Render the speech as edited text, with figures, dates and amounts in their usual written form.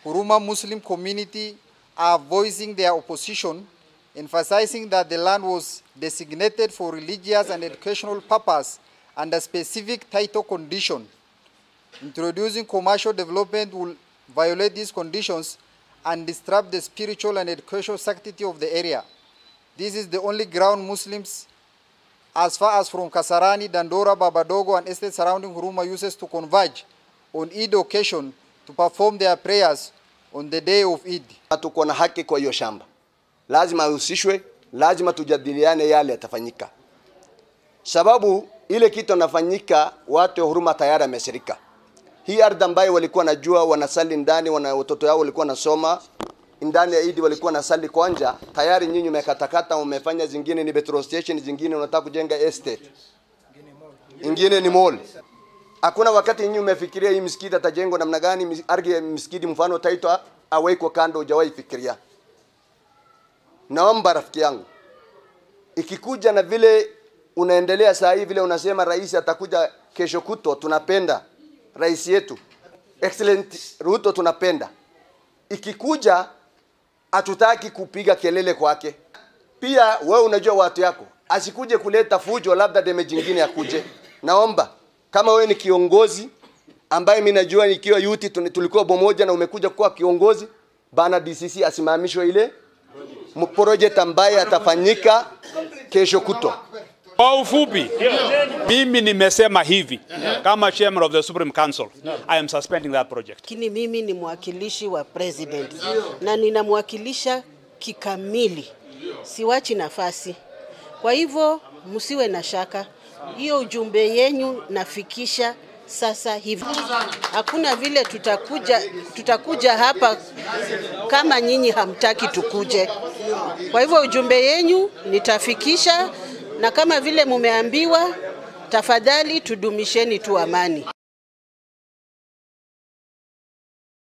Huruma Muslim community are voicing their opposition, emphasizing that the land was designated for religious and educational purpose under specific title condition. Introducing commercial development will violate these conditions and disrupt the spiritual and educational sanctity of the area. This is the only ground Muslims as far as from Kasarani, Dandora, Babadogo, and estates surrounding Huruma uses to converge on Eid occasion to perform their prayers on the day of Eid. Tuko na haki kwa hiyo shamba, lazima ahusishwe, lazima tujadiliane yale yatafanyika, sababu ile kitu nafanyika, watu wa Huruma tayari wamesirika. Hii ardhi ambayo walikuwa najua wanasali ndani, wana watoto yao walikuwa nasoma ndani ya Eid, walikuwa nasali kwanja, tayari nyinyi umekatakata, umefanya zingine ni petrol station, zingine unataka kujenga estate, ingine ni mall. Hakuna wakati nyinyi umefikiria hii msikiti atajengwa namna gani, ardhi ya msikiti mfano taitwa awekwe kando, hujawahi fikiria. Naomba rafiki yangu, ikikuja na vile unaendelea saa hii, vile unasema rais atakuja kesho kutwa, tunapenda rais yetu Excellent Ruto, tunapenda. Ikikuja hatutaki kupiga kelele kwake. Pia wewe unajua watu yako, asikuje kuleta fujo, labda damage nyingine akuje. Naomba kama wewe ni kiongozi ambaye mimi najua nikiwa yuti tulikuwa pamoja na umekuja kuwa kiongozi bana, DCC asimamishwe ile project ambaye atafanyika kesho kutwa. Kwa ufupi, mimi nimesema hivi kama chairman of the Supreme Council, I am suspending that project. Lakini mimi ni mwakilishi wa president na ninamwakilisha kikamili, siwachi nafasi. Kwa hivyo msiwe na shaka, hiyo ujumbe yenyu nafikisha sasa hivi. Hakuna vile tutakuja hapa kama nyinyi hamtaki tukuje. Kwa hivyo ujumbe yenyu nitafikisha, na kama vile mumeambiwa, tafadhali tudumisheni tu amani.